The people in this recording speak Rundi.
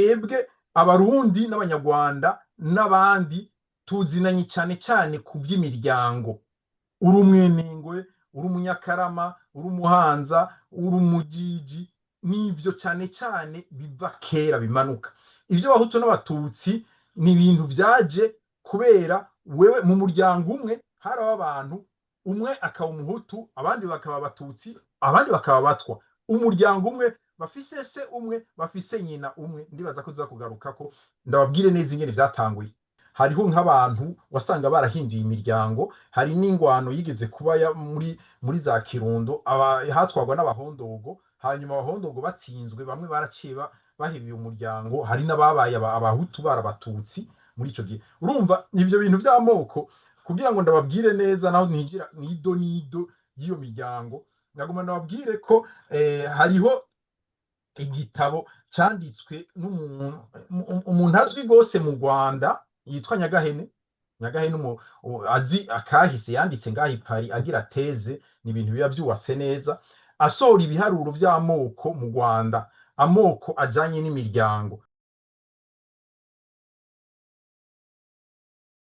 Twebwe Abarundi n'Abanyarwanda n'abandi tuzinanye cyane cyane ku vy'imiryango. Uri Umwenengwe, uri Umunyakarama, uri Umuhanza, uri Umujiji, n'ivyo cyane cyane biva kera bimanuka. Ivyo Abahutu n'Abatutsi ni ibintu vyaje kubera wewe mu muryango umwe haraba abantu, umwe akaba Umuhutu, abandi bakaba Abatutsi, abandi bakaba Abatwa. Umuryango umwe, bafise se umwe, bafise nyina umwe. Ndibaza ko tuza kugarukako, ndababwire neza ingene vyatanguye. Hariho nk'abantu wasanga barahinduye imiryango. Hari n'ingwano yigeze kuba muri za Kirundo, hatwagwa n'Abahondogo. Hanyuma Abahondogo batsinzwe, bamwe baraciye bahebiye umuryango. Hari n'ababaye Abahutu barabatutsi muri ico gihe. Urumva ivyo bintu vy'amoko, kugira ngo ndababwire neza naho ntigira nido nido y'iyo miryango, ndaguma ndababwire ko hariho igitabo canditswe n'umuntu umuntu azwi rwose mu Rwanda yitwa Nyagahene. Nyagahene azi akahise, yanditse ngaho i Paris agira thèse. Ni ibintu biba vyubatse neza, asohora ibiharuro vy'amoko mu Rwanda, amoko ajanye n'imiryango.